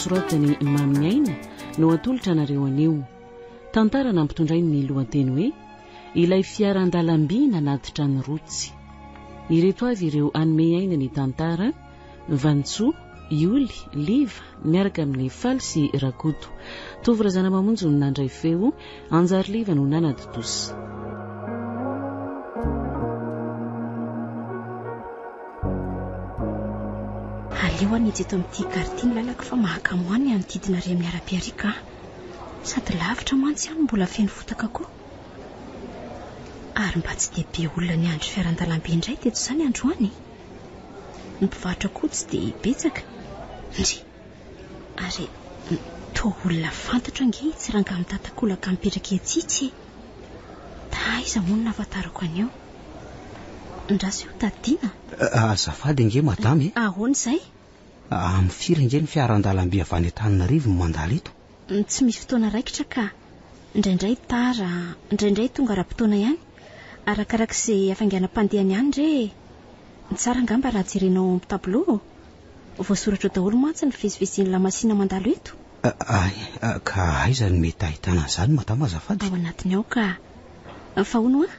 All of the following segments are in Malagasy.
nosoratan'i Maminiaina no atolotra anareo anio. Tantara nampitondrainy ny lohateny hoe Ilay fiara an-dalamby nanatitra an'i Rotsy. Ireto avy ireo hanome aina ny tantara, Vanintsoa, Ioly, Liva, miaraka amin'i Faly sy Rakoto. Tovo Razanamamonjy no nandray feo, Anjary Liva no nanatontosa. Aleo hanitsy eto amin'ity gare ity ny lalako fa mahakamo ahy ny hanodidina ary amin'ny arabe ary ka. Sady lavitra mantsy aho no mbola feno fotaka koa. Ary mba tsy dia be olona niandry fiaran-dalamby indray teto izany androany e. Ny mpivarotra koa tsy dia betsaka. Ndry! Ary toa olona fantatro ange itsy rangahy mitatakolaka mipetraka etsy itsy e. Taiza moa no nahafantarako an'io? Ndraso io tadiana. Azafady ange madama e. Ahoana izay? Amin'ny firy ange ny fiaran-dalamby avy any Antananarivo no mandalo eto? Tsy misy fotoana raikitra ka. Indraindray tara, indraindray tonga ara-potoana ihany. Arakarak'izay hafainganam-pandehany ihany re e. Tsara angamba raha jerenao ao amin'ny tableau. Voasoratra ao daholo mantsy ny fivezivezen'ny lamasinina mandalo eto. Hay, ka aiza no mety ahitana an'izany madama azafady? Ao anatiny ao ka. Fa hono hoa?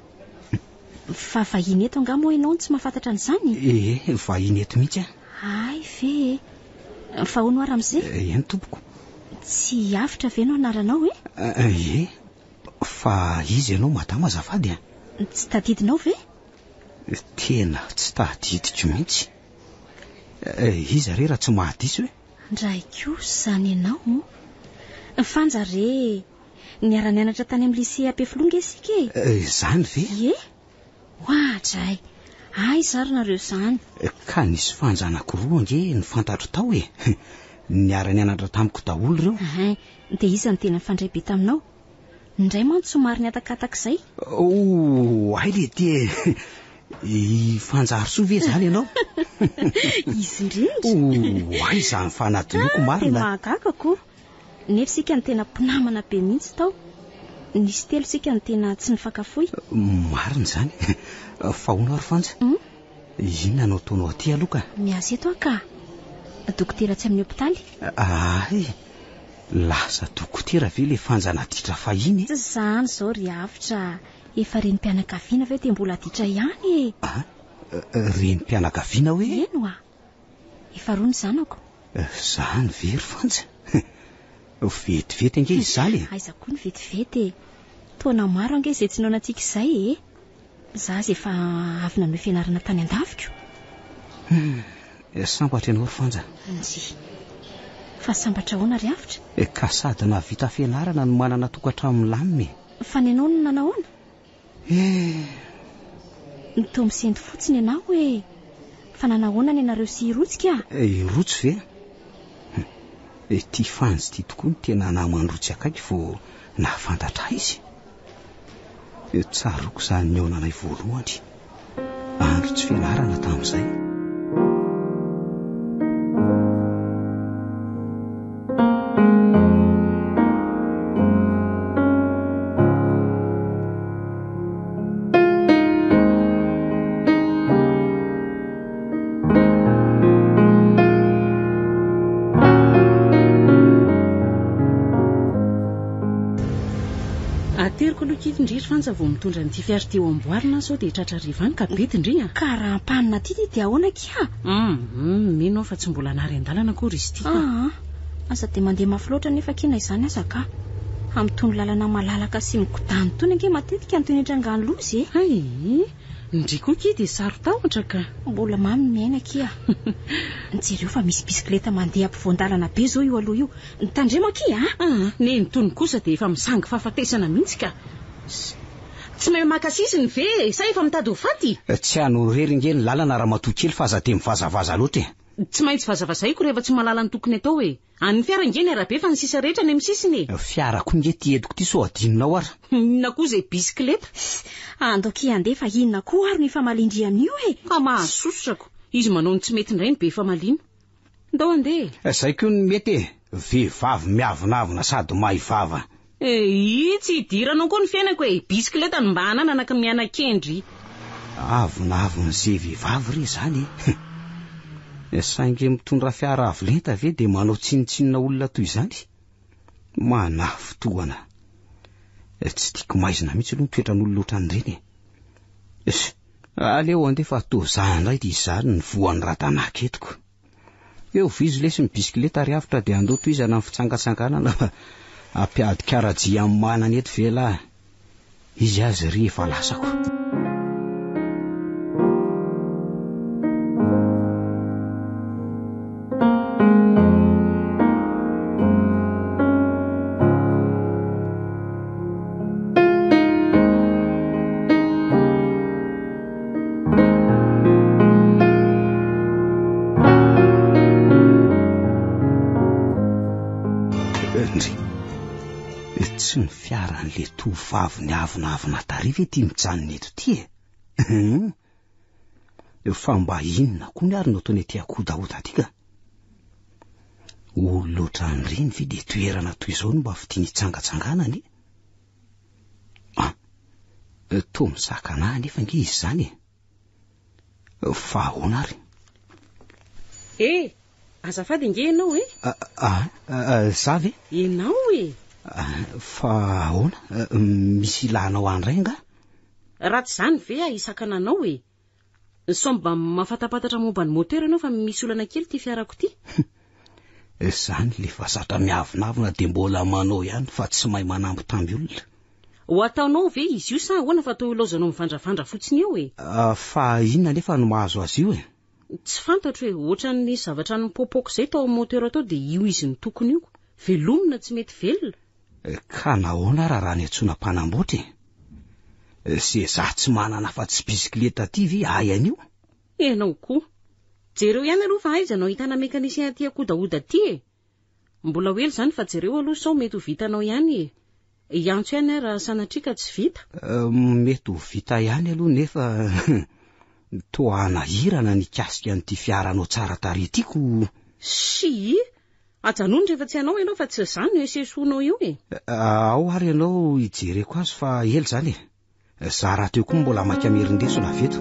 Fa vahiny eto angaha moa ianao no tsy mahafantatra an'izany? Ee, vahiny eto mihitsy aho. Hay ve e! Fa hono hoa ramose? Eny tompoko. Tsy Avotra ve no anaranao e? Ee, fa iza ianao madama azafady a? Tsy tadidinao ve? Tena tsy tadidiko mihitsy. Iza re raha tsy mahadiso e? Ndray kosa izany ianao. Fanja re e! Niara-nianatra tany amin'ny lycée Ampefiloha nge isika e! Izany ve? Ie! Oadray! Aiza ary nareo izany? Ka nisy fanja anankiroa ange no fantatro tao e! Niara-nianatra tamiko daholo ireo. Ahin, dia iza no tena nifandray be taminao? Ny iray mantsy somary nihatakataka izay. Oh, hay le ty e! I Fanjarisoa ve izany ianao? Izy indrindra. Oh, hay izany fanadinoako marina. Dia mahagaga koa. Nefa isika no tena mpinamana be mihitsy tao. Nisy telo isika no tena tsy nifankafoy. Marina izany. Fa hono ary Fanja? Inona no ataonao aty aloha ka? Miasa eto aho ka. Dokotera atsy amin'ny hopitaly. Hay! Lasa dokotera ve ilay Fanja naditra fahiny e? Tsy izany izao ry Avotra a! Efa renim-pianakaviana ve dia mbola ditra ihany e? A! Renim-pianakaviana hoe? Eny oa! Efa roa ny zanako. Izany ve ry Fanja? Vetivety ange izany e! Aiza koa ny vetivety e! Taona maro ange izay tsy nihaonantsika izay e! Za aza efa avy nanohy fianarana tany an-daviko. Hum, sambatra ianao ry Fanja. Njy. Fa sambatra ahoana ry Avotra? Ka sady nahavita fianarana no manana tokantrano milamina e! Fa ny anao no nanahoana? Eh! Toa misento fotsiny ianao e! Fa nanahoana ny anareo sy i Rotsy ka? I Rotsy ve? Hum, ity Fanja ity tokoa no tena naman'i Rotsy akaiky vao nahafantatra ahy izy. Tsaroako izany nihaonanay voalohany. Andro tsy fianarana tamin'izay. Ateriko aloha kity ndry ry Fanja vao mitondra an'ity fiara ity ho amboarina aho sao dia tratra hariva any ka bedy ndry a! Ka raha ampanina aty ity dia ahoana akia? Hum, mino aho fa tsy mbola nary an-dalana akory izy ity ka. Aa, aza dia mandeha mafy loatra anefa akia na izany aza ka. Amin'itony lalana malalaka sy migodàna itony ange matetika no tena itrangan'ny loza e! Hay! Ndry koa akia dia saro-tahotra ka! Mbola mamy ny miaina akia. Jereo fa misy bisikileta mandeha ampovoan-dalana be izao io aloha io. Tandremo akia a! Aa, nenitony kosa dia efa misangy fahafatesana mihitsy ka! Tsy mahay maka sisiny ve e? Sa efa mitady ho faty? Tsy anao irery ange ny lalana ramatoa kely fa aza dia mivazavaza loatra e! Tsy maintsy vazavazaiko rehefa tsy mahalala ny tokony atao e! An'ny fiara ange ny arabe fa ny sisa rehetra any amin'ny sisiny e! Fiara koa ange ity entiko ity sao adinonao ary. Inona koa izay bisikileta? Andao akia handeha fa inona koa ary no hifamalian-dry amin'io e! Ka mahasosotra ko! Izy manao ny tsy mety indray no be famaliana. Ndao handeha e! Zay koa no mety e! Vehivavy miavonavona sady mahay vava. Eii tsy idiranao koa ny fiainako e! Bisikileta no mba ananana ka miana-kendry. Avonavon'ze vehivavy re zany e! Saingy mitondra fiara avo lenta ve dia manao tsinontsinona olona toy izany? Manafintohana. Tsy tiako maizina mihitsy aloha ny toetran'olona ohatran'ireny e. Aleo andeha fa toa za indray dia izany ny voan'ny ratanaka eto ko. Eo vizo lesy ny bisikileta ary avotra dia andao tohizana ny fitsangatsanganana fa hampiady karajia amin'ny manana eto ve lahy? Izy aza ry efa lasako. Ndry, tsy ny fiaran'le tovovavy niavonavona tary ve ity mijanona eto ity e? Hum. Fa mba inona koa ny ary no ataony aty Akodahoda aty ka? Olona ohatran'ireny ve dia toerana toy izao no mba fidiny hitsangatsanganana e? Ah, toa misakana ahy anefa ange izy izany e. Fa ahoana ary? Eh, azafady ange ianao e. Ah, ah, ah za ve? Ianao e. Ah, fa ahoana? Misy ilanao ahy indray angaha? Raha tsy izany ve aho hisakana anao e. Sao mba mahafatapantatra momba ny moteur ianao fa misy olana kely ity fiarako ity. Izany le fa zatra miavonavona dia mbola manao ihany fa tsy mahay manambitamby olona. Ho ataonao ve izy io sa ahoana fa toa ilaozanao mivandravandra fotsiny eo e? Fa inona anefa no mahazo azy io e? Tsy fantatro e, ohatran'ny nisy zavatra nipoapoaka izay tao amin'ny moteur tao dia io izy nitokona io. Velomina tsy mety velona. Ka nahoana ara raha niantsoana mpanamboatra e? Ze za tsy manana afa-tsy bisikileta aty ve ahay an'io? Ianao koa. Jereo ihany aloha fa aiza no ahitana mécanicien aty Akodahoda aty e? Mbola ho ela izany fa jereo aloha sao mety ho vitanao ihany e. Hiantso ihany aho raha sanatria ka tsy vita. Mety ho vita ihany aloha nefa toa hanahirana ny hikasika an'ity fiaranao tsara tarehy ity ko. Sii! Ajanony rehefa tsy hanao ianao fa tsy izany no esesoanao io e! Ao ary ianao hijereko azy fa ela izany e! Za rahateo koa mbola maika mirin-desona avy eto.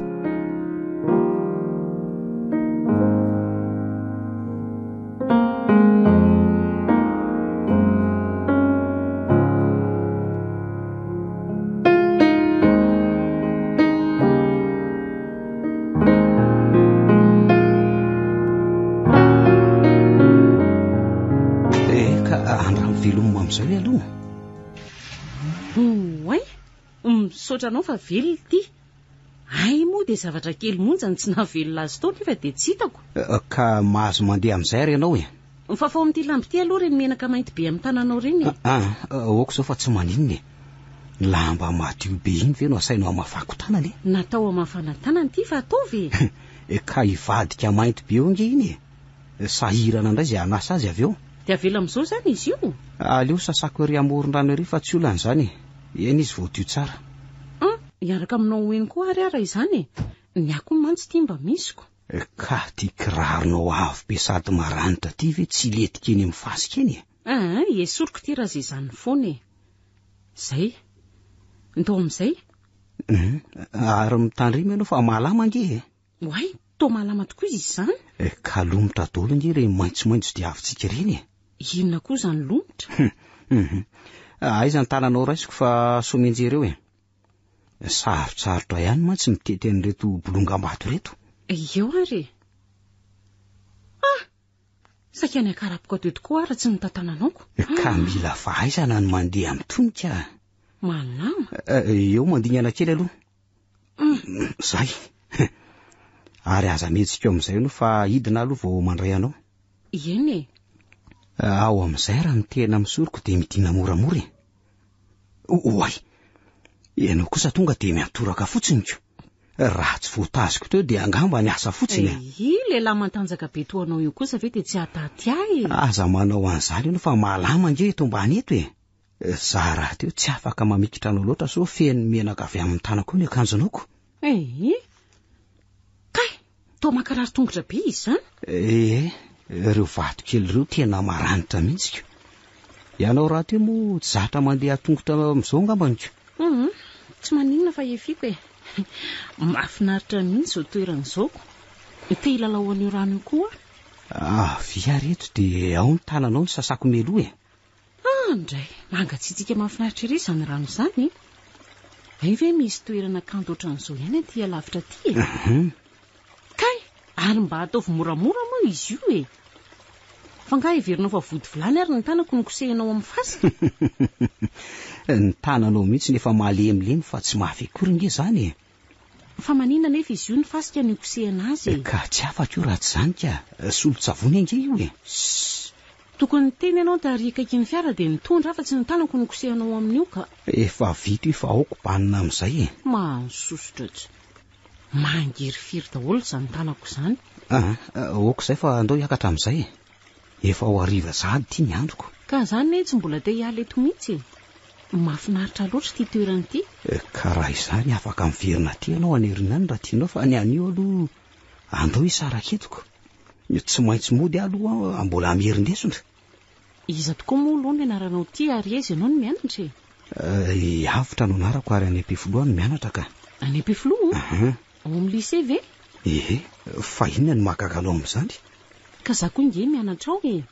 Eh, ka andramo velomina amin'izay ve aloha? Oay, misaotra anao fa velona ity. Hay moa dia zavatra kely monja no tsy nahavelona azy tao nefa dia tsy hitako. Eh, ka mahazo mandeha amin'izay ary ianao e. Mifafao amin'ity lamba ity aloha ireny menaka mainty be amin'ny tananao ireny e. Ah, ah, ok izao fa tsy maninona e. Lamba madio be iny ve no asainao hamafako tanana e? Natao hamafana tanana ity fa ataovy e. Eh, ka hivadika mainty be eo ange iny e. Sahirana indray izay hanasa azy avy eo. Dia avela amin'izao izany izy io? Aleo sasako ery amoron-drano ery fa tsy olana izany e. Eny izy voadio tsara. Hum, hiaraka aminao ho eny koa ary aho raha izany e. Ny ahy koa mantsy ity mba misiko. Ka ty kiraronao avo be sady maranitra ty ve tsy hilentika eny amin'ny fasika eny e? Aa, esoriko ity raha izay izany foana e. Izay. Ndao amin'izay. Hum, ary mitandrema ianao fa malama ange e. Oay, toa malama tokoa izy izany. Ka lomotra daholo ange ireny maitsomaitso diavintsika ireny e. Inona koa izany lomotra? Hum, aiza ny tananao raisiko fa soa mianjera eo e. Sarotsarotra ihany mantsy mitety an'ireto bolongam-bato ireto. Eo ary e! Ah! Saika niakarapoka teo tokoa aho raha tsy notantananaoko. Ka mila fahaizana ny mandeha amin'itony ka. Malama. Eo mandingana kely aloha. Zay. Ary aza mihetsika eo amin'izay ianao fa hidina aloha vao mandray anao. Eny e. Ao amin'izay raha ny tena misoroko dia midina moramora e. Oay! Ianao kosa tonga dia miantoraka fotsiny ko. Raha tsy voatazoko teo dia angamba niasa fotsiny e. Ehy, lehilahy matanjaka be toa anao io kosa ve dia tsy hahataty ahy e? Aza manao an'izany ianao fa malama ange eto ambany eto e. Za rahateo tsy afaka mamikitra anao loatra sao feno menaka avy amin'ny tanako eo ny akanjonao ko. Ehe. Kay! Toa mankarary tongotra be izy izany. Ee, ireo vato kely ireo tena maranitra mihitsy ko. Ianao rahateo moa tsy zatra mandeha an-tongotra amin'izao angambany ko. Hum, tsy maninona fa efiako e. Mahafinaritra mihitsy izao toerana izao ko. Te hilalao an'io rano io koa aho. Avia ary eto dia ao ny tananao no sasako mialoha e. Andray, mangatsiatsiaka mahafinaritra ery izany rano izany e. Hay ve misy toerana kanto ohatran'izao ihany aty alavitra aty e. Kay, ary mba ataovy moramora moa izy io e. Fa angaha heverinao fa vody vilany ary ny tanako no kosehinao amin'ny fasika? Ny tananao mihitsy no efa malemilemy fa tsy mafy akory ange izany e. Fa maninona anefa izy io ny fasika no ikosehana azy e? Ka tsy afaka io raha tsy izany ka. Solon-tsavony ange io e. Ssss. Tokony niteny ianao tary akaikin'ny fiara dia nitondra aho fa tsy ny tanako no kosehanao amin'io ka. Efa vita io fa aoka banina amin'izay e. Mahasosotra tsy. Mangirifiry daholo izany tanako izany. Aa, aoka izay fa andao hiakatra amin'izay e. Efa ho hariva sahady ity ny androko. Ka za anie tsy mbola te hiala eto mihitsy e. Mahafinaritra loatra ity toerana ity. Ka raha izany afaka miverina aty ianao any aoriana any raha tianao fa ny anio aloha andao hisaraka eto ko. Tsy maintsy mody aho aloha mbola hamerin-desona. Iza tokoa moa aloha ny anaranao ity ary aiza ianao no mianatra e? I Avotra no anarako ary any Ampefiloha aho no mianatra ka. Any Ampefiloha? Aha. Ao amin'ny lycée ve? Ehe, fa inona no mahagaga anao amin'izany? Ka za koa nge mianatra ao e!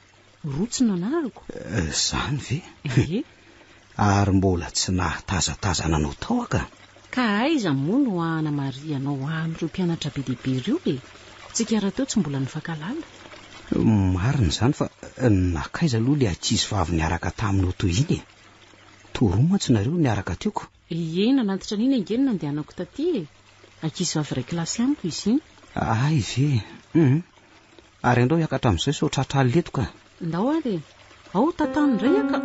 Rotsy no anarako. Izany ve? Ie. Ary mbola tsy nahatazatazana anao tao aho ka. Ka aiza moa no hanamarihanao ahy amin'ireo mpianatra be dia be ireo e? Tsika rahateo tsy mbola nifankahalala. Marina izany fa nankaiza aloha ilay ankizivavy niaraka taminao teo iny e? Toa roa mantsy nareo niaraka teo ko. Ie, nanatitra an'iny ange no nandehanako taty e! Ankizivavy iray kilasy amiko izy iny. Hay ve? Hum. Ary andao hiakatra amin'izay sao tratra alina eto ka. Ndao ary e! Ao tantano indray aho ka.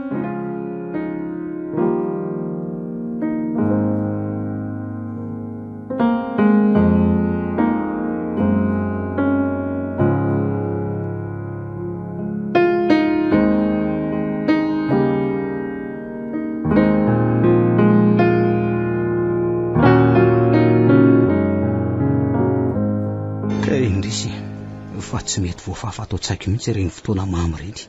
Indrisy fa tsy mety voafafa ato an-tsaiko mihitsy ireny fotoana mamy ireny.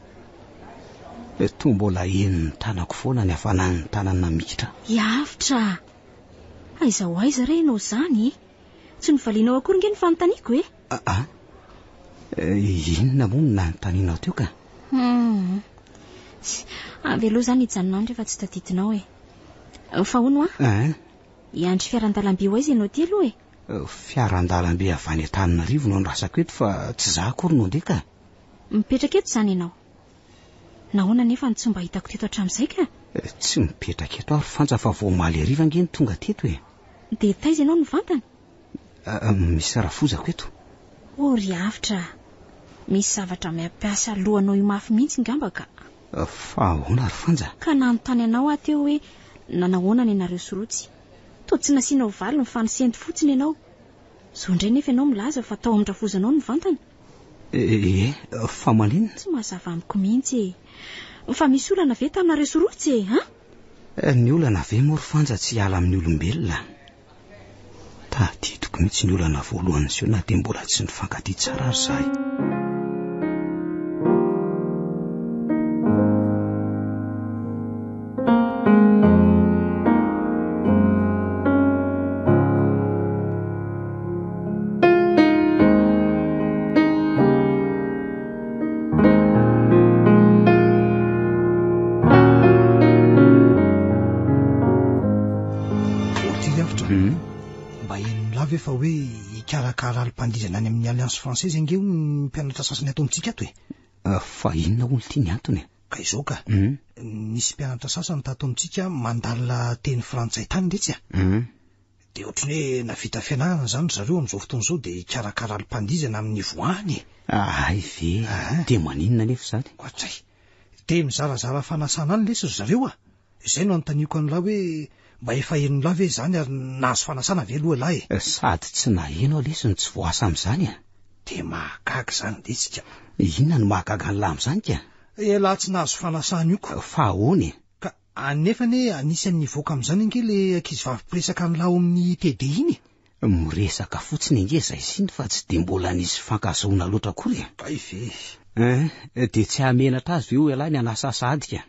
Toa mbola henon'ny tanako foana ny hafanan'ny tanana mikitra. Iavotra a! Aiza ho aiza re ianao izany e? Tsy novalianao akory nge ny fanontaniako e! Aa! Inona moa no nanontanianao teo ka? Hum. Avelao izany hijanona any rehefa tsy tadidinao e. Fa hono hoa? Ein? Hiandry fiaran-dalamby ho aiza ianao ity aloha e? Fiaran-dalamby avy any Antananarivo no andrasako eto fa tsy izaho akory no handeha ka. Mipetraka eto izany ianao? Nahoana anefa no tsy mba hitako teto hatramin'izay ka? Tsy mipetraka eto aho ry Fanja fa vao omaly hariva ange no tonga teto e. Dia taiza ianao no vantany? Misy rafozako eto. Oh ry Avotra a! Misy zavatra miampiasa lohanao io mafy mihitsy ngamba ka. Fa ahoana ry Fanja? Ka nanontany anao aho teo hoe nanahoana ny anareo sy Rotsy. Toa tsy nasianao valiny fa nisento fotsiny ianao. Izao indray nefa ianao milaza fa tao amin-drafozanao ny vantana. Ie, fa maninona? Tsy mazava amiko mihitsy e. Fa misy olana ve taminareo sy Rotsy e, an? Ny olana ve moa ry Fanja tsy hiala amin'ny olombelona? Tadidiko mihitsy ny olana voalohany niseho na dia mbola tsy nifankatia tsara ary izahay. Mba henon'lah ve fa hoe hikarakara alim-pandihizana any amin'ny Alliance Française ange hono ny mpianatra sasany ato amintsika ato e? Ah, fa inona hono ity ny antony e? Ka izao ka, hmm. nisy mpianatra sasany tato amintsika mandalina teny frantsay tany letsy a. Hmm. Dia ohatran'ny hoe navita fianarana izany ry zareo amin'izao fotoana izao dia hikarakara alim-pandihizana amin'ny voany e. Hay ve, dia maninona anefa izany? Ohatray. Dia mizarazara fanasana any lesy ry zareo a. Izay no anontaniako an'lah hoe mba efa henon'lah ve izany ary nahazo fanasana ve aloha elah e? Sady tsy naheno aho lesy no tsy voaasa amin'izany a. Dia mahagaga izany lesy ka. Inona no mahagaga an'lah amin'izany ka? Elah tsy nahazo fanasana io ko. Fa ahoana e? Ka anefa anie anisan'ny nivoaka amin'izany ange le ankizivavy mpiresaka an'lah ao amin'ny TD iny e! Miresaka fotsiny ange izay sy iny fa tsy dia mbola nisy fifankazahoana loatra akory e! Kay ve? Hein, dia tsy hahamenatra azy ve hoy ialahy ny hanasa adika?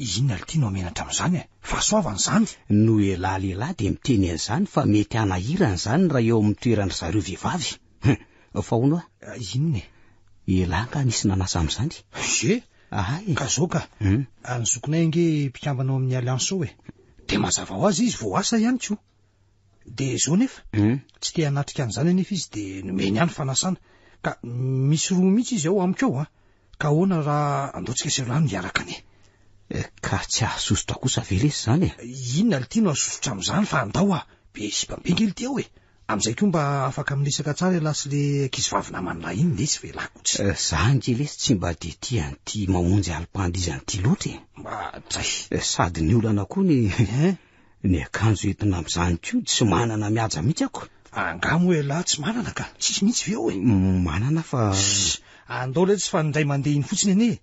Inona lty no hamenatra amin'izany e? Fahasoavana izany! Noho ialahy lehilahy dia miteny an'izany fa mety hanahirana izany raha eo amin'ny toeran-dry zareo vehivavy. Hum! Fa hono hoa? Inona e? Elah angaha nisy nanasa amin'izany? Ie! Ahay e! Ka zao ka, ny zokinay ange mpikambana ao amin'ny Alliance ao e! Dia mazava ho azy izy voaasa ihany ko! Dia zao nefa, tsy te hanatrika an'izany anefa izy dia nomeny ahy ny fanasana. Ka misy roa mihitsy izy ao amiko ao an! Ka ahoana raha andaontsika sy ialahy no hiaraka anie? Ka tsy hahasosotra kosa ve lesy izany e? Inona lty no hahasosotra amin'izany fa andao ah! Be sipa be nge lty ao e! Amin'izay koa mba afaka miresaka tsara ialahy sy le ankizivavy naman'lah iny lesy fa ialahy koa tsy. Za nge lesy tsy mba dia tia an'ity mamonjy alim-pandihizana ity loatra e! Mba dray! Sady ny olana koa ny ny akanjo entina amin'izany koa tsy manana mihaja mihitsy ako. Angaha moa ialahy tsy manana ka? Tsisy mihitsy ve ao e? Manana fa. Andao letsy fa indray mandeha iny fotsiny anie e!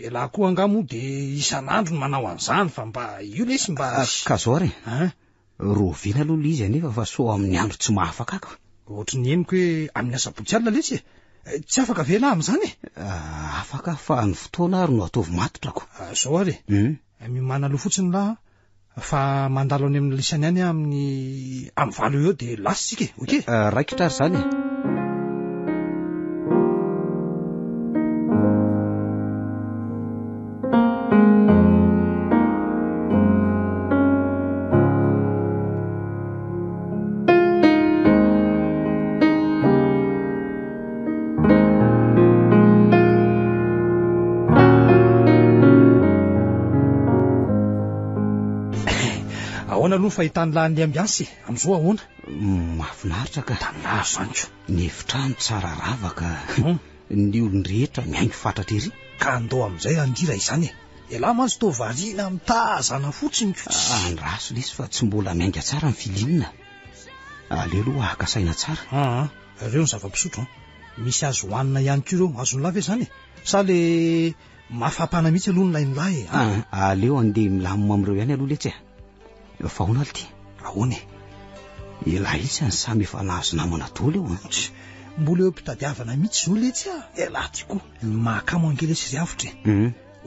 Elah koa angaha moa dia isan'andro no manao an'izany fa mba io lesy mba. Ka zao ary e! An? Rahoviana aloha ilay izy anefa fa sao amin'ny andro tsy mahafaka ako. Ohatry ny henoko hoe amin'ny asabotsy alina lesy e! Tsy afaka ve elah amin'izany e? Afaka aho fa ny fotoana ary no ataovy matotra ko. Zao ary e! Miomàna aloha fotsiny lah fa mandalo any amin'ny lisany any aho amin'ny amin'ny valo eo eo dia lasa isika e! Ok? Raikitra ary izany e! Ahoana aloha ny fahitan'lah an'ilay ambiance e? Amin'izao ahoana? Mahafinaritra ka. Tan'lah izany ko. Ny efitrano tsara ravaka. Ny olon-drehetra mihaingo fatratra ery. Ka andao amin'izay handira izany e! Ialahy mantsy toa variana mitazana fotsiny ko. Andraso lesy fa tsy mbola miainga tsara ny feeling. Aleo aloha haka saina tsara. Aa, ireo ny zava-pisotro an. Misy azo hohanina ihany koa ireo. Azon'lah ve izany e? Sa le mafampana mihitsy aloha no lain'lah e? Aa, aleo andeha milamina amin'ireo ihany aloha letsy e. Fa ahoana aloha ity? Ahoana e? Elah isany samy efa nahazo namana daholo eo an. Tsia, mbola eo am-pitadiavana mihitsy izao letsy a! Elah ty koa. Ny mahakamo ange lesy ry avotra e.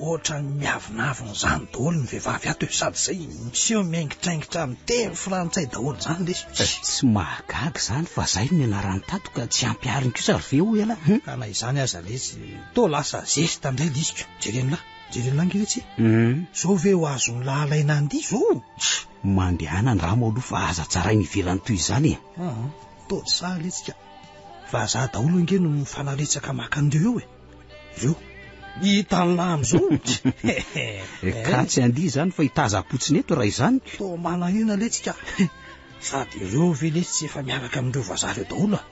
Ohatran'ny miavonavona izany daholo ny vehivavy ato e, sady izay miseho miaingitraingitra miteny frantsay daholo izany lesy. Tsy mahagaga izany fa zay no nianaran'i Tato ka tsy ampihariny kosa ry ve hoy ialahy hum. Ka na izany aza lesy, toa lasa zesta indray lisiko. Jeren'lah. Jereo ange letsy e! Zao ve ho azon'ny lahy alaina andia zao? Tsia, mandehana andramo aloha fa aza tsaraina ivelany toy izany e! Aa, toa tsy sahy letsy ka! Vazaha daholo ange no mifanaretsaka maka an'ireo eo e! Ireo, hitan'ny lahy amin'izao! Ka tsy handia izany fa hitazam-potsiny eto raha izany ko! Toa manahina letsy ka! Sady ireo ve letsy tsy efa miaraka amin'ireo vazaha ireo daholo a!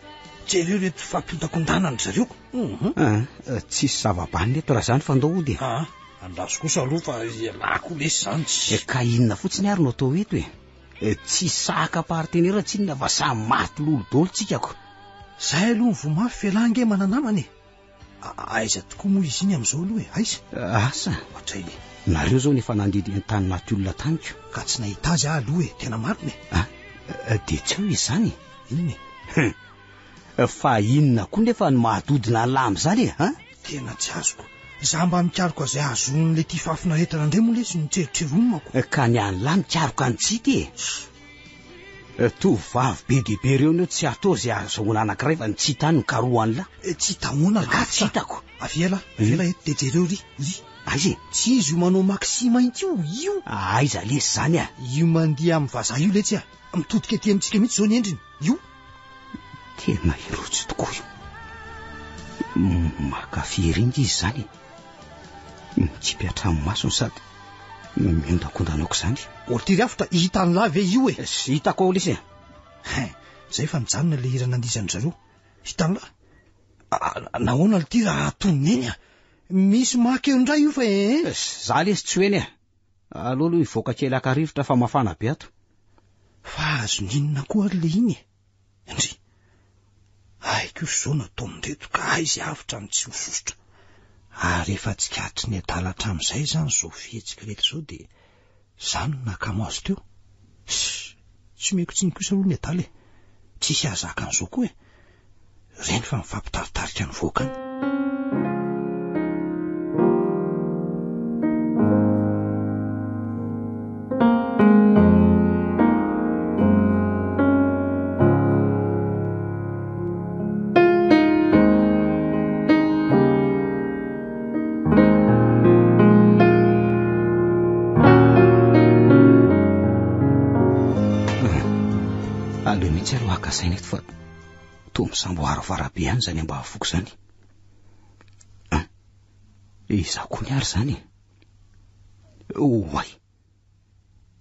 Jereo ireto fampiondakondanan-dry zareo. Aa, tsisy zava-banona eto raha izany fa ndao hody e. Aa, andraso kosa aloha fa ialahy koa lesy izany tsy. Ka inona fotsiny ary no atao eto e? Tsy saka partenera tsinona fa samy maty lolo daholo tsika ko. Zay aloha ny voa mafy f'ialahy ange mana-namana e. Aiza tokoa moa izy iny amin'izao aloha e? Aiza? Asa. Ohatray e. Nareo izao no efa nandidy ny tany naty olona tany ko. Ka tsy nahita azy aho aloha e, tena marina e. Ah, dia tsy eo izy izany e? Inona e? Hum. Fa inona koa nefa no mahadodona an'lah amin'izany e, an? Tena tsy azoko. Za mba mikaroka izay hahazoan'ilay tia fahafinaretana indray moa lesy no tserotseromako. Ka ny an'lah mikaroka ny tsy hita e. Tovovavy be dia be ireo anie tsy atao izay ahazoana anankiray fa ny tsy hita any no karohan'lah. Tsy hita ahoana Ka tsy hitako. Avia lah, avia lah eto dia jereo ry, ry. Aiza e? Tsy izy io manao maxi mainty io, io. Aiza lesy izany a? Io mandeha amin'ny vazaha io letsy a. Mitodika aty amintsika mihitsy izao ny endriny, io. Tena hirotsy tokoa io. Mankafy ery nge izy izany e. Mitsipy hatramin'ny masony sady miondakondana aoka izany. Ortiry avotra, hitan'lah ve io e? Tsy hitako ao lesy e. Hein, zay fa nijanona ilay hira nandihizan-dry zareo. Hitan'lah? Nahoana lty raha atonony eny a? Misy maka eo indray io fa ee. Za lesy tsy ho eny e. Aleo aloha hivoaka kely haka rivotra fa mafana be ato. Fa azon'inona koa ary le iny e? Ndry! Hay kosa izao nataon'ireto ka aiza avotra no tsy ho sosotra. Ary efa tsikaritry ny adala hatramin'izay izany izao fihetsik'ireto izao dia izaho no nakamo azy teo. Ssss! Tsy omeko tsiny kosa aloha ny adala e! Tsisy hahazaka an'izao koa e! Ireny fa mifampitaritarika ny vohoka any. maka saina eto fa toa misamboaravara be ihany izany ambavofoko izany. An! Izaho koa ny ary izany e! Oay!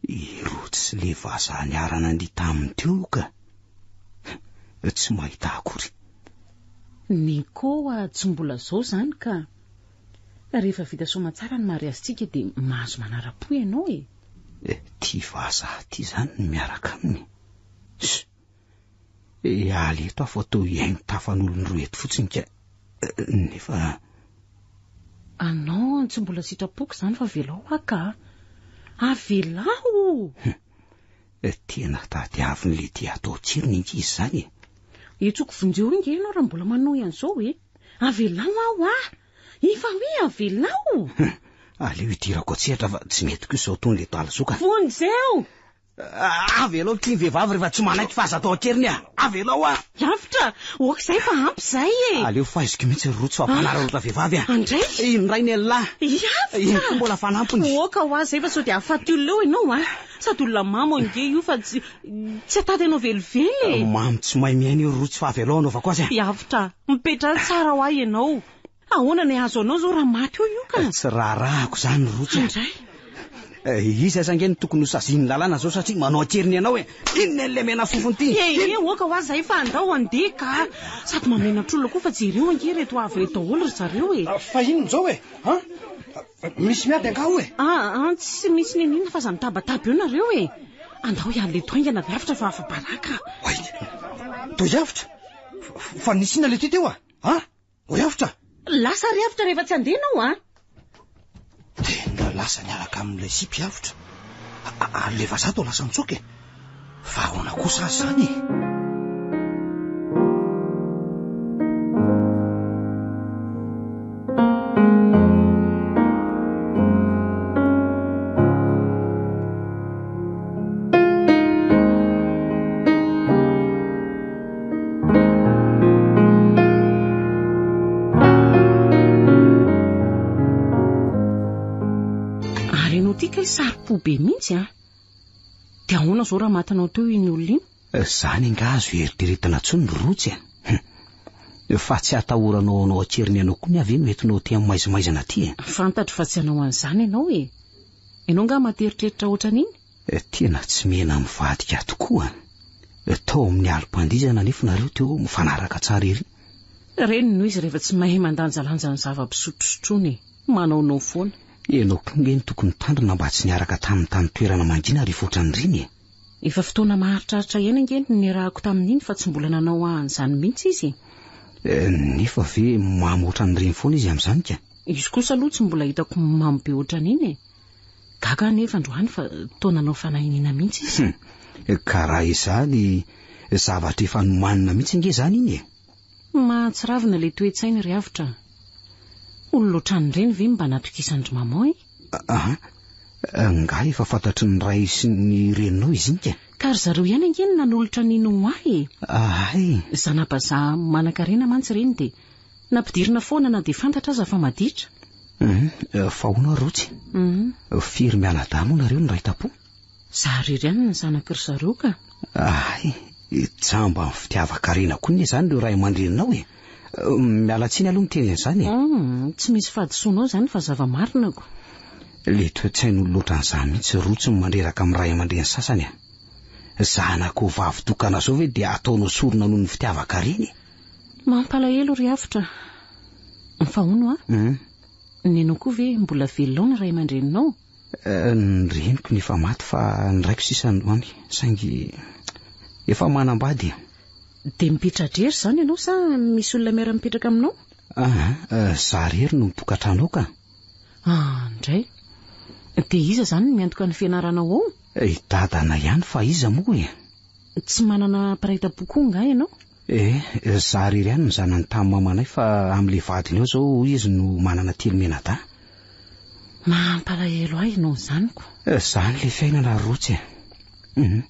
I Rotsy sy le vazaha niara-nandihy taminy teo io ka! Tsy mahita akory. Nico a, tsy mbola zao izany ka! Rehefa vita soamantsara ny mariazintsika dia mahazo manara-po ianao e! Ty vazaha ty izany no miaraka aminy? Ss! Hiala eto aho fa toa hihaino tafan'olon-droa eto fotsiny ka. Nefa. Anao tsy mbola sitrapoko izany fa avelao aho ka! Avelao! Tena tadiavin'ilay tia atao tsirony ankizy izany e! Hetsoko vonjeo ange ianao raha mbola manohy an'izao e! Avelao aho ah! Efa hoe avelao! Aleo hidirako an-tsehatra fa tsy mety kosa izao tony le adala izao ka! Vonjeo! Avelao ity ny vehivavy rehefa tsy manaiky fa aza atao an-keriny ah! Avelao ah! Avotra! Ok izay fa ampy izay e! Aleo faiziko mihitsy ry Rojo fa mpanararaotra vehivavy ah! Andray! Indray ny an'lah! Avotra! Iny koa mbola fanampiny! Ok ho azy izay fa sao dia hahafaty olona eo ianao ah! Sady olona mamo ange io fa tsy tsy hatady anao velively e! Mamo tsy mahay miaina io ry Rojo fa avelao hanaovako azy ah! Avotra! Mipetraha tsara ho ahy ianao! Ahoana ny hahazo anao izao raha maty eo io ka? Tsy raharahako izany Rotsy a! Andray! Izy aza ange no tokony ho sazian'ny lalàna izao satria manao an-keriny anao e! Inona ilay mena fofona ity? E e, oka ho azy izay fa andao handeha ka! Sady mahamenatr'olona koa fa jereo ange ireto avy ireto daholo ry zareo e! Fa inona izao e? An? Misy miady angaha ao e? Aa, tsy misy n'inon'inona fa aza mitabataba eo nareo e! Andao hiala eto haingana ry Avotra fa afa-baraka! Oay! Toa i Avotra? Fa nisy inona ilay ity teo a? An? Hoy Avotra. Lasa ry Avotra rehefa tsy handeha ianao a! Tena lasa niaraka amin'ilay sipa i Avotra. Ary ilay vazaha toa lasa nitsoaka e! Fa ahoana kosa aza izany e? Ary ianao ity kay saro-po be mihitsy an! Dia ahoana izao raha matinao teo iny olona iny? Izany angaha azo eritreretina intsony ry Rotsy a! Hum. Fa tsy atahoranao hanao an-keriny anao koa ny ahy ve no entinao aty amin'ny maizimaizina aty e? Fantatro fa tsy hanao an'izany ianao e! Ianao angaha maty eritreritra ohatran'iny? Tena tsy mena mivadika tokoa an! Tao amin'ny alim-pandihizana anefa nareo teo mifanaraka tsara ery. Ireny no izy rehefa tsy mahay mandanjalanja ny zava-pisotrosotroiny e! Manaonao foana. Ianao koa nge no tokony hitandrina mba tsy niaraka taminy tany toerana mangina rehefa ohatran'ireny e! Efa fotoana maharitraritra ihany ange no niarahako tamin'iny fa tsy mbola nanao ahy an'izany mihitsy izy e! Nefa ve mamo ohatran'ireny foana izy amin'izany ka? Izy kosa aloha tsy mbola hitako mamo be ohatran'iny e! Gaga aho anefa androany fa toa nanao fanahiniana mihitsy izy. Hum, ka raha izany zavatra efa nomanina mihitsy ange izany iny e! Mahatsiravina ilay toe-tsainy ry Avotra a! Olona ohatran'ireny ve no mba natokisan-dry maman e? Aha, nga efa fantatry ny ray sy ny reninao izy iny ka? Ka ry zareo ihany ange no nanolotra an'iny ho ahy e! Ahay! Zana-bazaha manan-karena mantsy ireny dia Nampidirina foana na dia fantatra aza fa maditra. Hum, fa hono aho Rotsy? Hum. Firy mianadahy moa nareo no iray tampo? Za irery ihany ny zanaky ry zareo ka. Hay, jamba amin'ny fitiavan-karena koa anie izany ireo ray aman-dreninao e. Miala tsiny aloha miteny an'izany e. Hum, tsy misy fahadisoanao izany fa zava-marina ko. Ilay toe-tsain'olona ohatran'izany mihitsy Rotsy no mandreraka amin'ny ray aman-dreny sasany a. Zanako vavy tokana izao ve dia ataonao sorona noho ny fitiavan-karena e? Mampalahelo ry Avotra a! Fa hono a! Nenao koa ve mbola velona ao ny ray aman-dreninao? Ny reniko no efa maty fa ny raiko sisa no any, saingy efa manambady e! Dia mipetra-drery izany ianao sa misy olona miara-mipetraka aminao? Aa, za irery no mitokantrano ao ka! Ah, ndray! Dia iza izany no miantoka ny fianaranao ao? I dadanay ihany fa iza moa e! Tsy manana mpiray tampo koa angaha ianao? Eh, za irery ihany no zanany tamin'ny mamanay fa amin'ilay vadiny eo izao hoy izy no manana telo mianadahy. Mampalahelo ahy ianao izany ko. Izany ilay fiainana ry Rotsy e. Hum.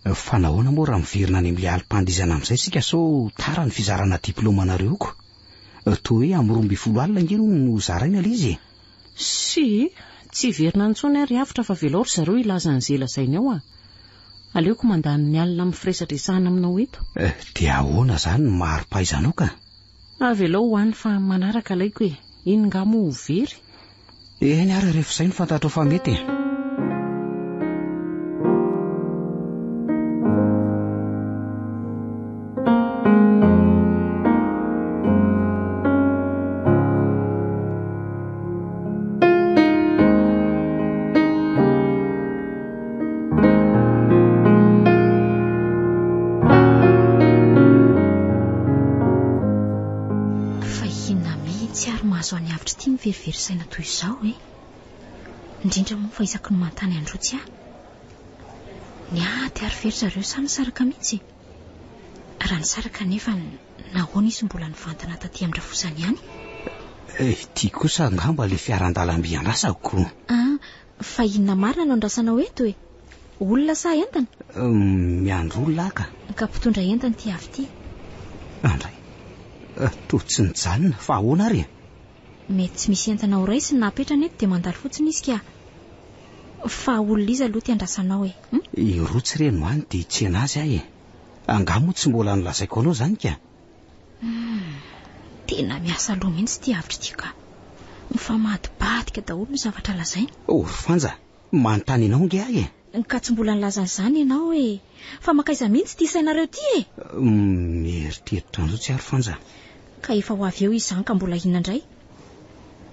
Fa nahoana moa raha miverina any amin'ilay alim-pandihizana amin'izay isika sao tara ny fizarana diplaomanareo ko? Toa hoe amin'ny 12 alina ange hono no zaraina ilay izy e. Tsia, tsy hiverina intsony aho ry Avotra fa avelao ry zareo hilaza an'izay lazainy ao a! Aleoko mandany ny alina amin'ny firesadresahana aminao eto. Eh, dia ahoana izany ny mari-pahaizanao ka? Avelao ho any fa manaraka alaiko e! Iny nga moa ho very? Eny ary rehefa izay no fantatrao fa mety e! Fa inona mihitsy ary mahazo an'i Avotra ity miverivery saina toy izao e? Indrindra moa fa isaky ny manontany an-dRotsy aho. Niady ary ve ry zareo sa nisaraka mihitsy? Raha nisaraka anefa, nahoana izy mbola nivantana taty amin-drafosany ihany? Ity kosa angamba ilay fiaran-dalamby andrasako. Ah, Fa inona marina no andrasanao eto e? Olona sa entana? Miandry olona aho ka. Ka mpitondra entana ity avy ity. Andray. Toa tsy nijanona, fa ahoana ary e? Mety tsy misy entana ho raisiny na apetrany eto dia mandalo fotsiny izy ka. Fa olona iza aloha ity andrasanao e? Hum? I Rotsy re no any dia hitsena azy aho e. Angaha moa tsy mbola nolazaiko anao izany ka? Humm, tena miasa loha mihitsy ity avitra ity ka. Mifamadibadika daholo ny zavatra lazainy. Oh ry Fanja, manontany anao ange aho e! Ka tsy mbola nilaza an'izany ianao e! Fa mankaiza mihitsy ity sainareo ity e? Mieritreritra an'izao tsy ary Fanja. Ka efa ho avy eo izy izany ka mbola inona indray?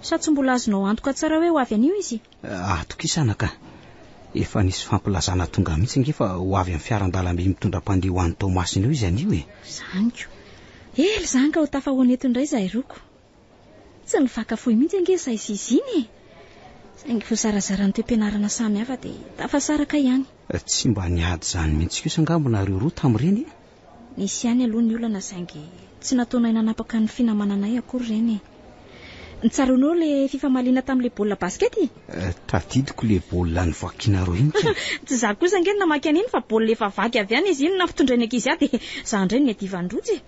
Sa tsy mbola azonao antoka tsara hoe ho avy anio izy? Atokisana ka. Efa nisy fampilazana tonga mihitsy ange fa ho avy amin'ny fiaran-dalamby mitondra mpandeha ho any Toamasina eo izy anio e. Izany ko. Ela izany ka ho tafahoana eto indray izahay roa ko. Tsy nifankafohy mihitsy ange izahay sy izy iny e. Saingy voazarazaran'ny toe-pianarana samy hafa dia tafasaraka ihany. Tsy mba niady izany mihitsy kosa angamba nareo roa tamin'ireny e? Nisy ihany aloha ny olana saingy tsy nataonay nanapaka ny finamananay akory ireny e. Tsaroanao ilay fifamaliana tamin'ilay baolina basket e? Tadidiko ilay baolina novakianareo iny ka. Tsy izaho kosa ange no namaky an'iny fa baolina efa vaky avy any izy iny no nampitondrain'ny ankizy ahy dia izaho indray no niadivan'ny rojo e.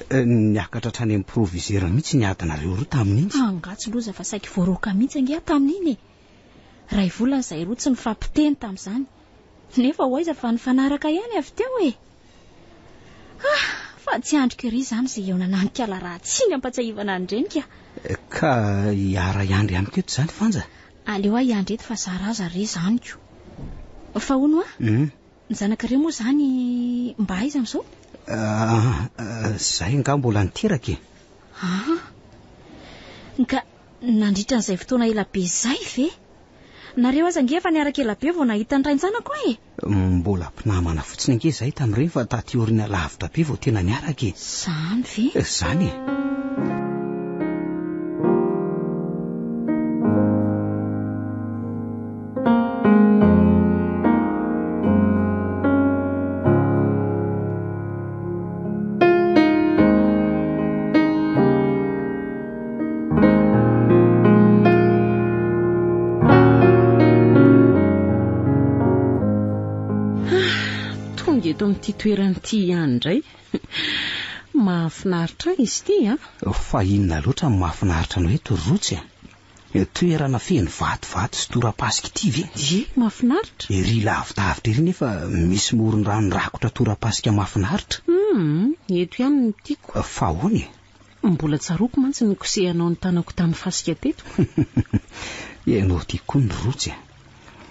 Niakatra hatrany amin'ny proviseur mihitsy ny adinareo roa tamin'iny. Angaha tsy loza fa saiky voaroaka mihitsy ange aho tamin'iny e. Iray volana izahay roa tsy nifampiteny tamin'izany. Nefa ho aiza fa nifanaraka ihany avy teo e! Ah! Fa tsy andriko ery izany izay hihaonana amin'ikala ratsy iny ampatsiahivana an'ireny ka! Ka hiara-hiandry amiko eto izany Fanja? Aleo aho hiandry eto fa zara aza re izany ko! Fa hono hoa, ny zanakareo moa izany mba aiza amin'izao? Ah, izay angaha mbola niteraka e! Ah! Ka nandritra an'izay fotoana ela be izay ve? Nareo aza ange efa niaraka ela be vao nahita ny rain-janako e! Mbola mpinamana fotsiny ange izahay tamin'ireny fa taty aoriana lavitra be vao tena niaraka e! Izany ve? Izany e! Tonga eto amin'ity toerana ity ihany indray. Mahafinaritra ahy izy ity an. Fa inona loatra no mahafinaritra anao eto ry Rotsy a? Toerana feno vatovato sy torapasika ity ve? Ie, mahafinaritra. Ery lavidavitra ery nefa misy moron-drano rakotra torapasika mahafinaritra. Hum, eto ihany no tiako. Fa ahoana e? Mbola tsaroako mantsy ny nikosehanao ny tanako tamin'ny fasika teto. Ianao ity koa ny rotsy a!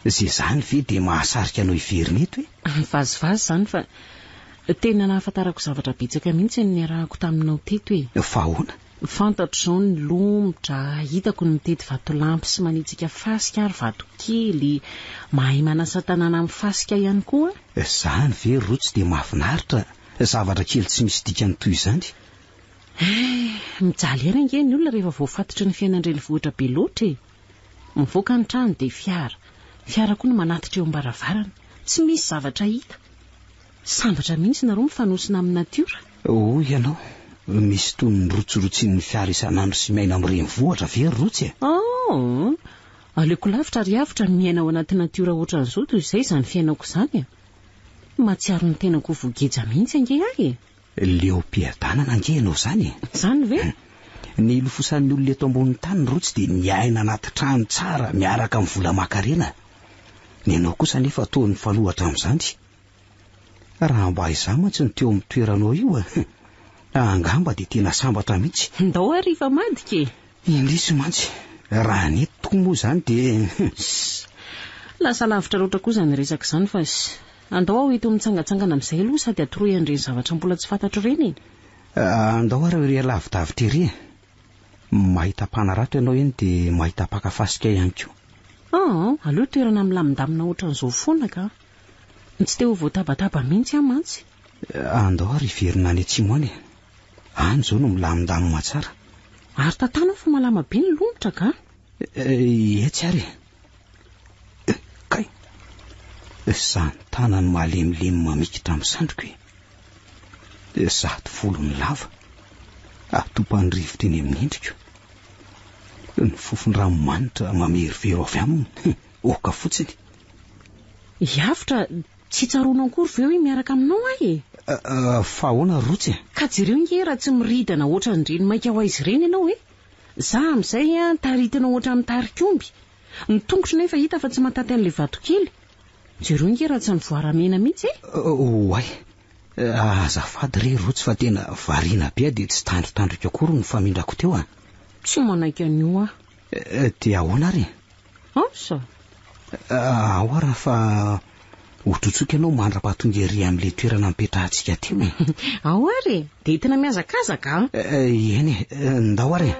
Ze zany ve dia mahasarika anao hiverina eto e? Vazivazy izany fa tena nahafantarako zavatra betsaka mihitsy ny niarahako taminao teto e! Fa ahoana? Fantatro izao ny lomotra, hitako ny mitety vatolampy sy manitsika fasika ary vatokely, mahay manasa tanàna amin'ny fasika ihany koa aho. Izany ve rotsy dia mahafinaritra, zavatra kely tsy misy dikany toy izany? Eh, mijaly ihany ange ny olona rehefa voafatotry ny fiainan-drenivohitra be loatra e! Mivoaka ny trano dia fiara, fiara koa no manatitra eo am-baravarana, tsy misy zavatra hita. Sambatra mihitsy nareo mifanosona amin'ny natiora. Hoy ianao, misy toy ny rotsirotsian'ny fiara isan'andro sy miaina amin'ny renivohitra ve ry Rotsy e? Oh! Aleoko lavitra ry avotra ny miaina ao anaty natiora ohatran'izao toy izay izany fiainako izany e! Mahatsiaro ny tenako ho voageja mihitsy ange aho e! Leom-piadanana ange ianao izany e! Izany ve? Ny ilofosan'ny olona eto ambonin'ny tany rotsy dia miaina anaty trano tsara miaraka amin'ny vola aman-karena. Ny anao kosa anefa toa mifanohitra amin'izany. Raha mba izaho mantsy no teo amin'ny toeranao io e! Angamba dia tena sambatra mihitsy. Ndao ary hifamadika e! Indrisy mantsy, raha nety tokoa moa izany dia. Ssss! Lasa lavitra loatra koa izany resaka izany fa ssss! Andao aho eto mitsangantsangana amin'izay aloha sady atoroy an'ireny zavatra mbola tsy fantatro ireny e! Andao ary ery lavidavitra ery e! Mahita mpanarato ianao eny dia mahita mpaka fasika ihany koa. Aa! Aleo toerana milamindamina ohatran'izao foana ka! Tsy te ho voatabataba mihitsy aho mantsy. Andao ary hiverina any atsimo any e! Any izao no milamindamina tsara. Ary tantano aho fa malama be ny lomotra ka! Etsy ary e! Kay! Izany tanany malemilemy mamikitra amin'ny sandriko e! Izato volony lava, atopan'ny rivotra eny amin'ny endriko. Ny fofon-dranomanitra mamerovero avy aminy, oka fotsiny. Hiavotra, tsy tsaroanao akory ve hoe miaraka aminao aho e? Fa ahoana ry Rotsy e? Ka jereo nge raha tsy miridana ohatran'ireny maika ho aiza ireny ianao e! Za amin'izay an, taritinao ohatran'ny mitarik'omby. Ny tongotro nefa hita fa tsy mahatanty an'ilay vatokely. Jereo nge raha tsy nivoaramena mihitsy e! Oay! Azafady re Rotsy fa tena variana be aho dia tsy tandrotandroiko akory ny famindrako teo a! Tsy manaiky an'io aho. Dia ahoana ary e? Asa! Ao ary fa hotrotsoiko ianao mandra-pahatonga ery amin'ilay toerana nipetrahantsika teo e! Ao ary e! Dia entina mihazakazaka an! Eny e! Ndao ary e!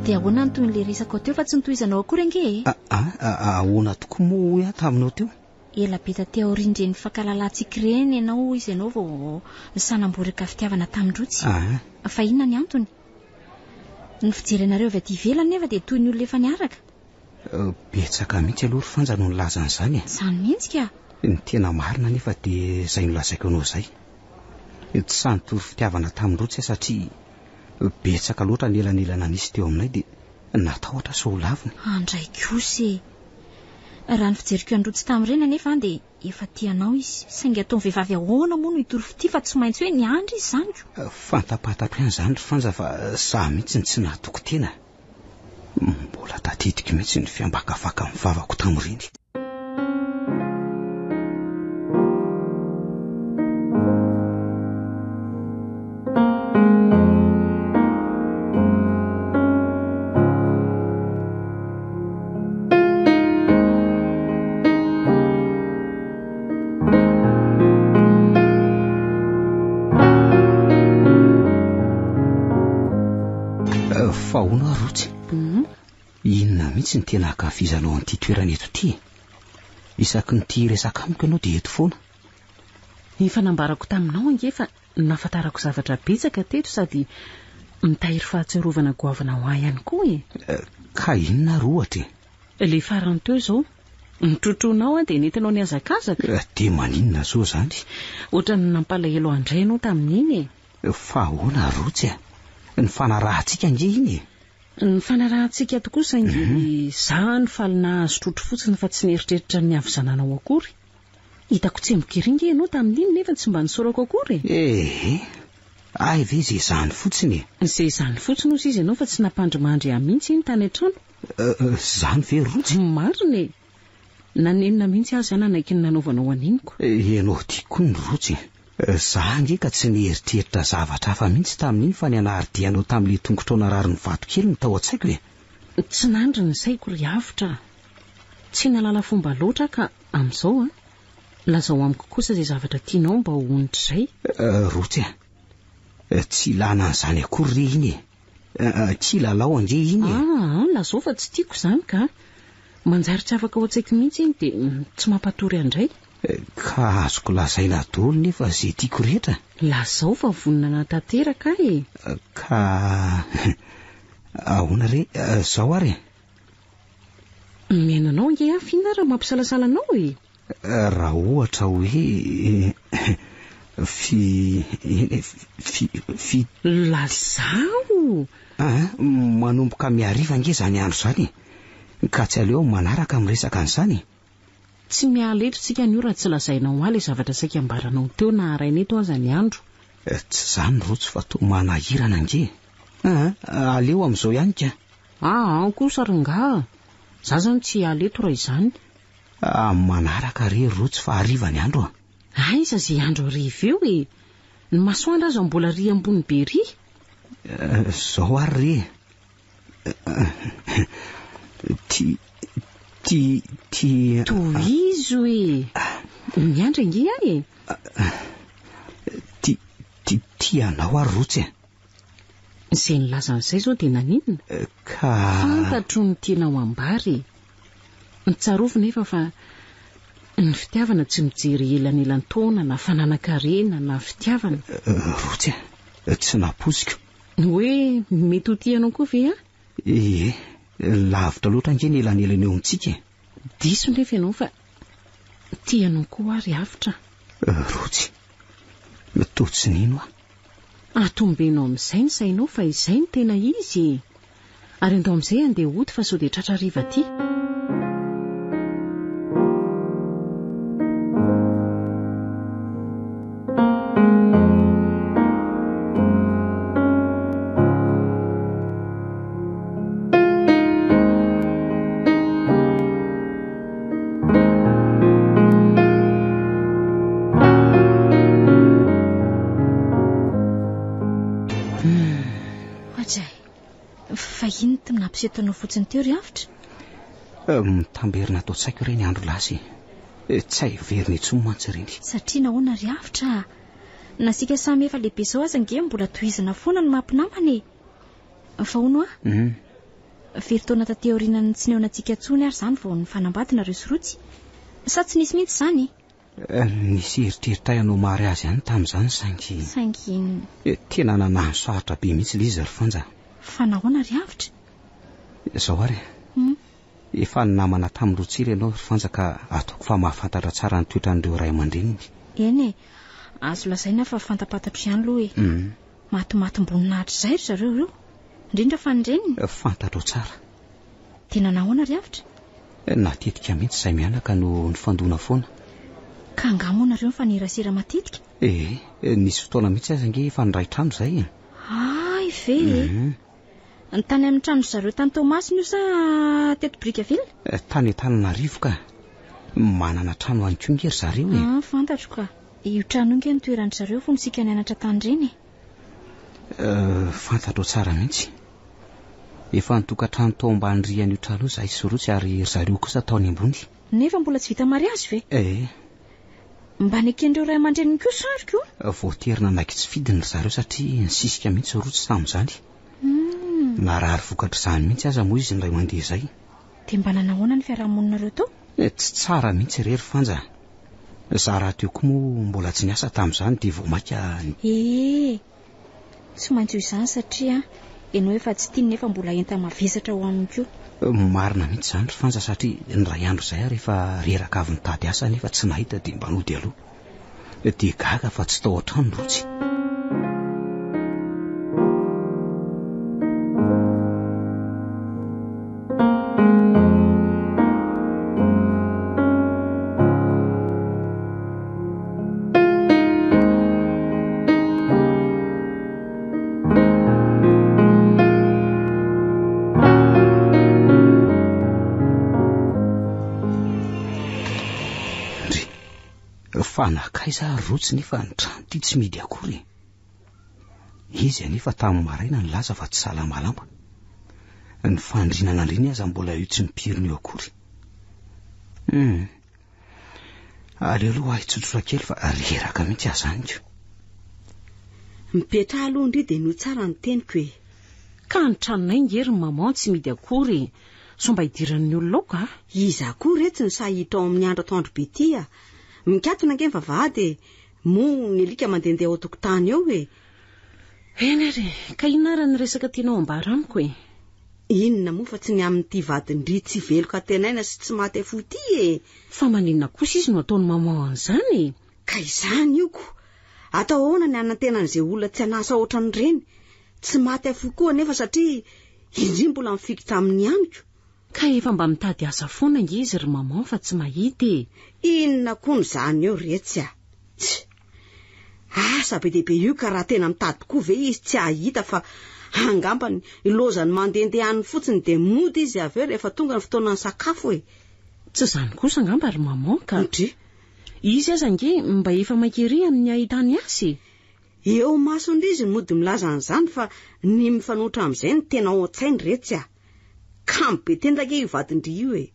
Dia ahoana ny tohin'ilay resakao teo fa tsy notohizanao akory ange e? Ah, ahoana tokoa moa hoy aho taminao teo? Ela be taty aorian'ireny fankalalantsika ireny ianao hoy izy ianao vao nisanamboraka fitiavana tamin-dRotsy. Fa inona ny antony? Ny fijery anareo avy aty ivelany nefa dia toy ny olona efa niaraka. Betsaka mihitsy aloha ry Fanja no nilaza an'izany e. Izany mihitsy ka. Ny tena marina anefa dia izay nolazaiko anao izay. Tsy sahy nitory fitiavana tamin-dRotsy aho satria betsaka loatra ny elanelana nisy teo aminay dia natahotra sao ho laviny. Andray kosa e! Raha ny fijeriko an'i Rotsy tamin'ireny anefa an dia efa tia anao izy. Saingy ataon'ny vehivavy ahoana moa no hitory fitia fa tsy maintsy hoe niandry izy izany ko. Fantapantako ihany izany ry Fanja fa izaho mihitsy no tsy nahatoky tena. Mbola tadidiko mihitsy ny fiambakavakan'ny vavako tamin'ireny. Fa hono aho Rotsy, mhm. inona mihitsy ny tena ankafizanao an'ity toerana eto ity e? Isaky ny tia hiresaka amiko ianao dia eto foana. Efa nambarako taminao ange fa nahafantarako zavatra betsaka teto sady mitahiry fahatsiarovana goavana ho ahy ihany koa e. Eh, ka inona ary ohatra e? Ilay farany teo izao, nitrotroinao aho dia nentinao nihazakazaka. Eh, dia maninona izao izany? Ohatran'ny nampalahelo ahy indray ianao tamin'iny e. Fa ahoana Rotsy a? Ny fanarahantsika ange iny e! Ny fanarahantsika tokoa saingy za no faly nahazo trotro fotsiny fa tsy nieritreritra ny havizananao akory. Hitako tsemboka ery nge ianao tamin'iny nefa tsy mba nisaorako akory e! Ehe! Hay ve ze izany fotsiny e! Ze izany fotsiny hozy izy ianao fa tsy nampandrimandry ahy mihitsy iny tany an-trano. Izany ve Rotsy? Marina e! Nanenina mihitsy aho za nanaiky ny nanaovanao an'iny ko. Ianao ity koa ny Rotsy e! Za ange ka tsy nieritreritra zavatra hafa mihitsy tamin'iny fa ny hanary-dia anao tamin'ilay tongotrao narary ny vato kely no tao an-tsaiko e! Tsy nandry ny saiko ry Avotra a! Tsy nahalala fomba loatra aho ka amin'izao an! Lazao amiko kosa izay zavatra tianao mba ho onitr'izay. Rotsy a! Tsy ilana an'izany akory re iny e! Kilalao ange iny e! Aa, lazao fa tsy tiako izany ka! Manjary tsy afaka ao an-tsaiko mihitsy iny dia tsy mampatory ahy indray. Ka azoko lazaina daholo nefa izay tiako rehetra. Lazao fa vonona hanatanteraka aho e! Ka ahoana re? Izao ary e! Mihaino anao ange aho f'inona ary no mampisalasala anao e? Raha ohatra hoe Fi fi fi. Lazao! Aa, manomboka mihariva ange izany andro izany e! Ka tsy aleo manaraka miresaka an'izany e! Tsy miala eto tsika anio raha tsy lazainao ahy ilay zavatra saika ambaranao teo na haraina eto aza ny andro. Tsy izany Rojo fa toa manahirana ange e! Aa, aleo amin'izao ihany ka! Aa kosa ry ngaha! Za zany tsy hiala eto raha izany. Amin'ny manaraka re Rojo fa hariva ny andro a! Aiza izay andro hariva eo e! Ny masoandro aza mbola ry ambony be ry. Izao ary re e! Ty, ty, ty. Tohizo e! Miandry ange aho e! Ty, ty, tia anao aho Rotsy e! Izay nilaza an'izay izao dia naninona? Ka. Fantatro ny tianao ambara e! Tsarovy nefa fa ny fitiavana tsy mijery elanelan-taona na fananan-karena na fitiavana. Rotsy a! Tsy nampoiziko. Hoe mety ho tia anao koa ve aho? Ie, lavitra loatra ange ny elanelana eo amintsika e! Diso nefa ianao fa tia anao koa aho ry Avotra. Rotsy, toa tsy nino aho. Atombeno amin'izay ny sainao fa izay no tena izy e! Ary andao amin'izay handeha hody fa sao dia tratra hariva aty. Ohatray, fa inona ity nampiseho anao fotsiny teo ry Avotra? Eh, mitamberina ato an-tsaiko ireny andro lasa e. Eh, tsy hay heverina intsony mantsy ireny. Satria nahoana ry Avotra? Na isika samy efa lehibe izao aza ange mbola tohizana foana ny maha mpinamana e. Fa hono hoa? Hum. Firy taona taty aorianan'ny tsy nihaonantsika intsony ary izany vao nifanambady nareo sy Rotsy? Sa tsy nisy mihitsy izany? Eh, nisy eritreritra hanao mariazy ihany tamin'izany saingy. Saingy inona? Eh, tena nanano sarotra be mihitsy ilay izy ry Fanja. Fa nahoana ry Avotra? Izao ary e. Hum. Efa ninamana tamin'i Rotsira ianao ry Fanja ka ataoko fa mahafantatra tsara ny toetran'ireo ray aman-dreniny. Eny e, azo lazaina fa fantapantatro ihany aloha e. Hum. Matimatim-boninahitra izay ry zareo ireo, indrindra fa ny reniny. Fantatrao tsara. Dia nanao ahoana ry Avotra? Natetika mihitsy izahay mianaka no nifandona foana. Ka angaha moa nareo nifanerasera matetika? Ee, nisy fotoana mihitsy aza ange efa niray trano izahay e. Hay ve e! Ny tany amin'ny tranon-dry zareo tany Toamasina io sa teto Brickaville? Tany Antananarivo ka. Manana trano any koa ange ry zareo e. Ah, fantatro ka. Io trano io ange no toeran-dry zareo fony isika nianatra tany ireny e. Fantatrao tsara mihitsy. Efa nitokantrano tao ambany rihan'io trano io izahay sy Rotsy ary ry zareo kosa tao any ambony. Nefa mbola tsy vita mariazy ve? Ee. Mba neken'ireo ray aman-dreniny koa sariko? Voatery nanaiky tsy fidiny ry zareo satria nisisika mihitsy Rotsy tamin'izany. Narary vokatr'izany mihitsy aza moa izy indray mandeha izay. Dia mba nanahoana ny fiarahamoninareo tao? Tsy tsara mihitsy re ry Fanja. Izaho rahateo koa moa mbola tsy niasa tamin'izany dia vao mainka. Ee. Tsy maintsy ho izany satria ianao efa tsy tiany nefa mbola enta-mavesatra ho aminy koa. Marina mihitsy izany ry Fanja satria indray andro izay aho rehefa reraka avy nitady asa nefa tsy nahita dia mba nody aloha. Dia gaga fa tsy tao an-trano Rotsy. Ndry, fa nankaiza ary Rotsy nefa ny trano ity tsy mihidy akory e? Izy anefa tamin'ny maraina nilaza fa tsy salama lamba. Ny fandriana nandriany aza mbola io tsy mipirina io akory. Hum. Aleo aloha ahy tsotsotra kely fa reraka mihitsy aho zany ko. Mipetraha aloha ndry dia henoy tsara ny teniko e. Ka ny tranonay nge ry maman tsy mihidy akory e. Sao mba hidiran'ny olona ao ka. Iza koa retsy no sahy hiditra ao amin'ny andro atoandro be ity a. Mikatona ange ny vavahady e. Moa ny alika mandehandeha ao an-tokotany eo e. Eny ary e. Ka inona ary ny resaka tianao ambara amiko e? Inona moa fa tsy ny amin'ity vadin-dry tsy velon-kantenaina sy tsy maty afo ity e! Fa maninona kosa izy no ataon'i maman an'izany e? Ka izany io ko! Atao ahoana ny hanantena an'izay olona tsy an'asa ohatran'ireny? Tsy maty afoy koa anefa satria indry mbola mifikitra aminy ihany ko. Ka efa mba mitady asa foana ange izy ry maman fa tsy mahita e! Inona koa no zany eo retsy a! Tsia! Asa be dia be io ka raha tena mitady koa ve izy tsy hahita fa angambany ilaozany mandehandeha any fotsiny dia mody izy avy eo rehefa tonga ny fotoanan'ny sakafo e! Tsy izany kosa angamba ry maman ka! Ndry! Izy aza ange mba efa maika ery amin'ny hahitany asa e! Eo imason'dry izy no mody milaza an'izany fa ny mifanohitra amin'izay no tena ao an-tsainy retsy a! Kamo be tenda ange io vadin-dry io e!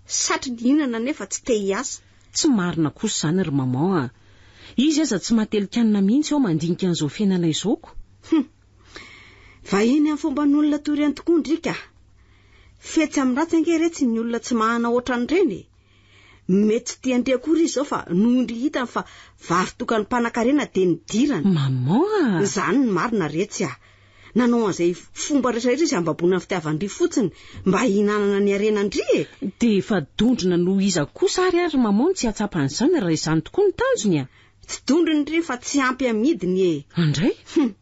Satry ny hihinana nefa tsy te hiasa. Tsy marina kosa izany ry maman a! Izy aza tsy mahatelin-kanina mihitsy ao mandinika an'izao fiainana izao ko! Hum! Vahiny amin'ny fomban'olona toy ireny tokoa ndry ka! Fetsy amin'ny ratsy ange retsy ny olona tsy mahana ohatran'ireny e! Mety tsy tian-dry akory izy izao fa noho ndry hitany fa vavy tokan'ny mpanankarena dia nidirany. Maman a! Izany ny marina retsy a! Nanao an'izay fomba rehetra rehetra izy hambaboana ny fitiavan-dry fotsiny mba hihinanana ny harenan-dry e! Dia efa dondrona noho iza kosa ary ary maman no tsy hahatsapa an'izany raha izany tokoa no tanjony a! Tsy dondrona ry fa tsy ampy amidiny e! Andray? Hum!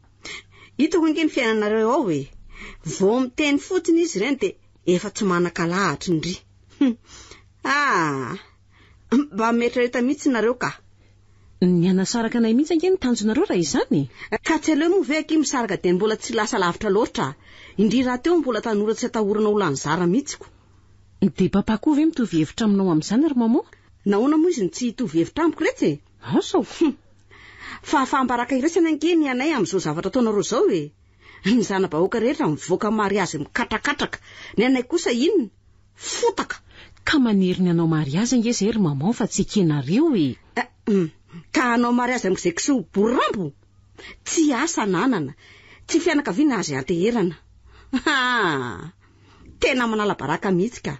Hitako ange ny fiainanareo ao e! Vao miteny fotsiny izy ireny dia efa tsy manan-kalahatra ndry. Hum! Ah! Mba mieritrereta mihitsy nareo ka! Ny hanasaraka anay mihitsy ange no tanjonareo raha izany e! Ka tsy aleo moa ve akia misaraka dia mbola tsy lasa lavitra loatra? Indry rahateo mbola tanora tsy atahorana ho lany zara mihitsy ko! Dia papa koa ve mitovy hevitra aminao amin'izany ry maman? Nahoana moa izy no tsy hitovy hevitra amiko retsy e? Asa o! Hum! Fahafaham-baraka iraisana ange ny anay amin'izao zavatra ataonareo izao e! Ny zana-bahoaka rehetra mivoaka mariazy mikatrakatraka, ny anay kosa inona? Fotaka! Ka maniry ny hanao mariazy ange izay ry maman fa tsy ekenareo e! Hum! Ka hanao mariazy amin'izay kisoa bory rambo? Tsy asa ananana, tsy fianakaviana azo ianteherana. Haa! Tena manala baraka mihitsy ka!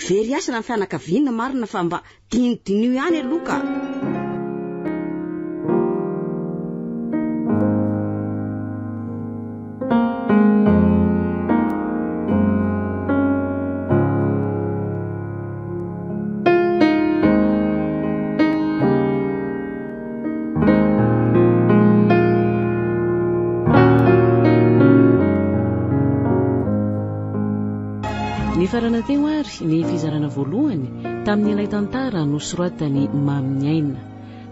Very hasina ny fianakaviana marina fa mba dinidiniho ihany aloha ka! Nifarana teo ary ny fizarana voalohany tamin'ilay tantara nosoratan'i Maminiaina.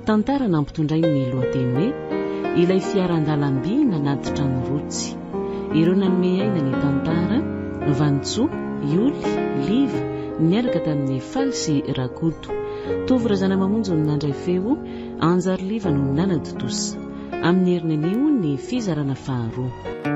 Tantara nampitondrainy ny lohateny hoe Ilay fiaran-dalamby nanatitra an'i Rotsy. Ireo nanome aina ny tantara, Vanintsoa, Yoly, Liva, niaraka tamin'i Faly sy Rakoto. Tovo Razanamamonjy no nandray feo, Anjary Liva no nanatontosa. Amin'ny heriny anio ny fizarana faharoa.